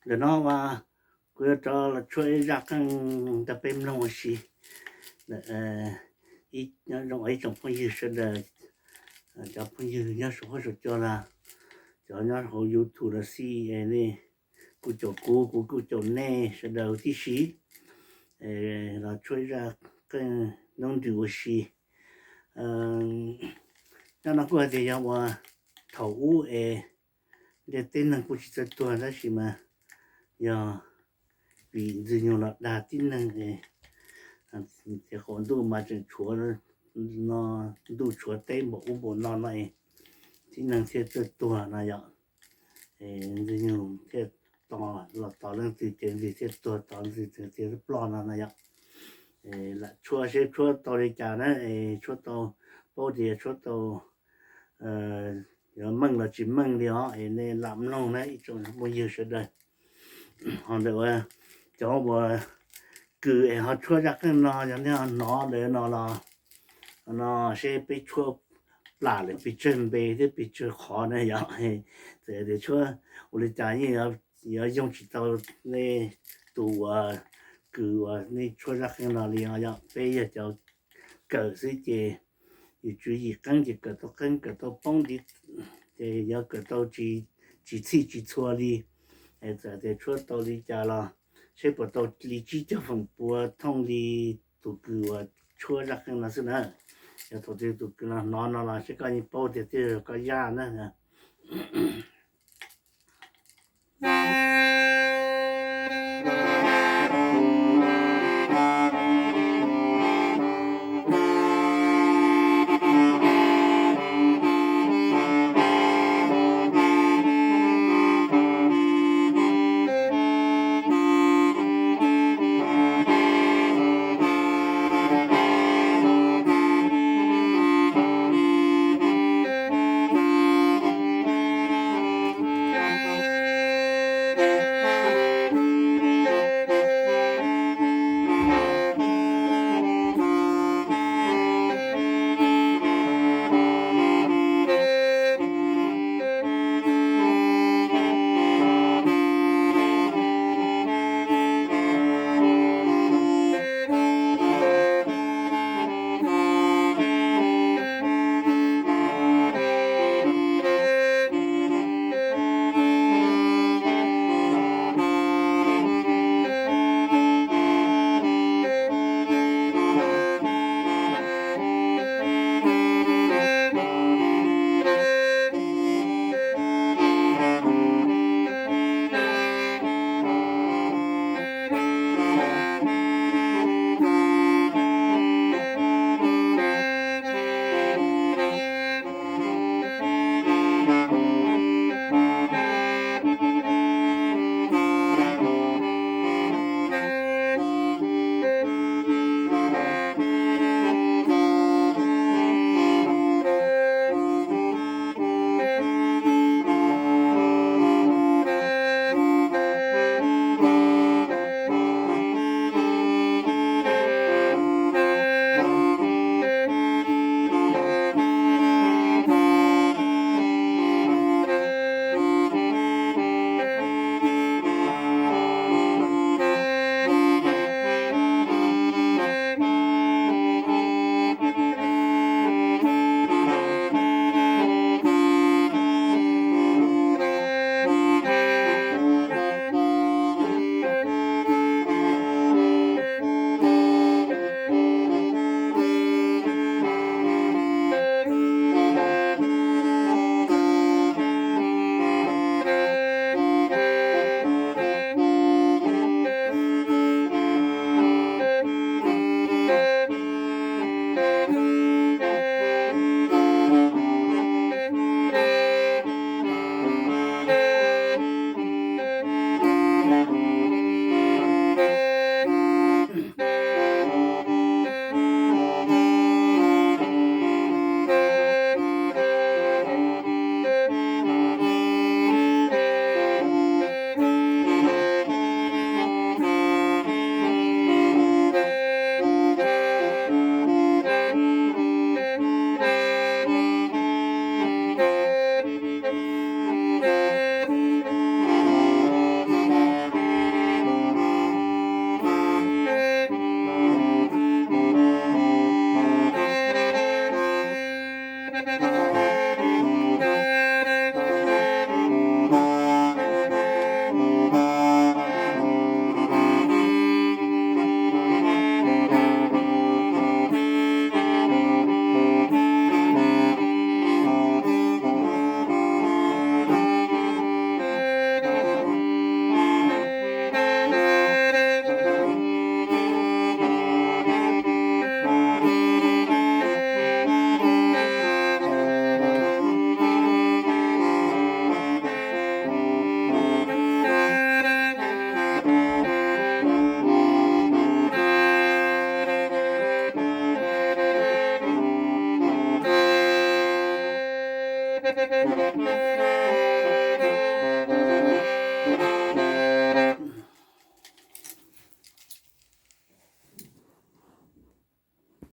Ntawm no mas kuv yuav rov los tshuab ib zaj qeej rau peb mloog ua si. Nyob zoo ib tsoom phooj ywg sawv daws, cov phooj ywg nyob saum huab saum cua los, cov nyob hauv YouTube los xij, nej kuj caum kuv, kuv kuj caum nej sawv daws tib si, los tshuab ib zaj qeej noob nrws ua si. Nyob no kuj hais tias yog uas thaum ub es tej tib neeg kuj tsis txawj tuag tab sis mas yog vim Ntxwg Nyoog los dag tib neeg es, ces qaum ntuj mas tseem tshuav no, ntuj tshuav teb npaum ub npaum no no es tib neeg thiaj txawj tuag no yom. Ntxwg Nyoog thiaj tos los tos leej twg ces leej twg thiaj tuag, tos leej twg ces ploj no no yom. Lam tshuab seb tshuab tau li cas na, es tshuab tau, paub tias tshuab tau yuav meej los tsis meej li os, es nej lam mloog na ib tsoom phooj ywg sawv daws. Ho ntawm uas cov uas kws es ho tshuab zaj qeej no yog nej ho hnov ntawm no los, no seb peb tshuab plam lawm pes tsawg npe thiab pes tsawg qhov na yom. Txawm tias tshuab ua li cas yeej yuav yoog tsis tau nej tus uas kws uas nej tshuab zaj qeej no li os yom. Peb yog cov kawm xwb ces yus tswv yim qeeb ces kawm tau qeeb kawm tau poob ntiv, ces yuav kawm tau tsis txhij tsis txhua li. Txawm tias tshuab tau li cas los seb puas tau li tsib caug feem pua thooj li tus kws uas tshuab zaj qeej no xwb na. Yog thaum twg tus kws no hnov no los seb koj yeej paub tias twb yog koj zaj na.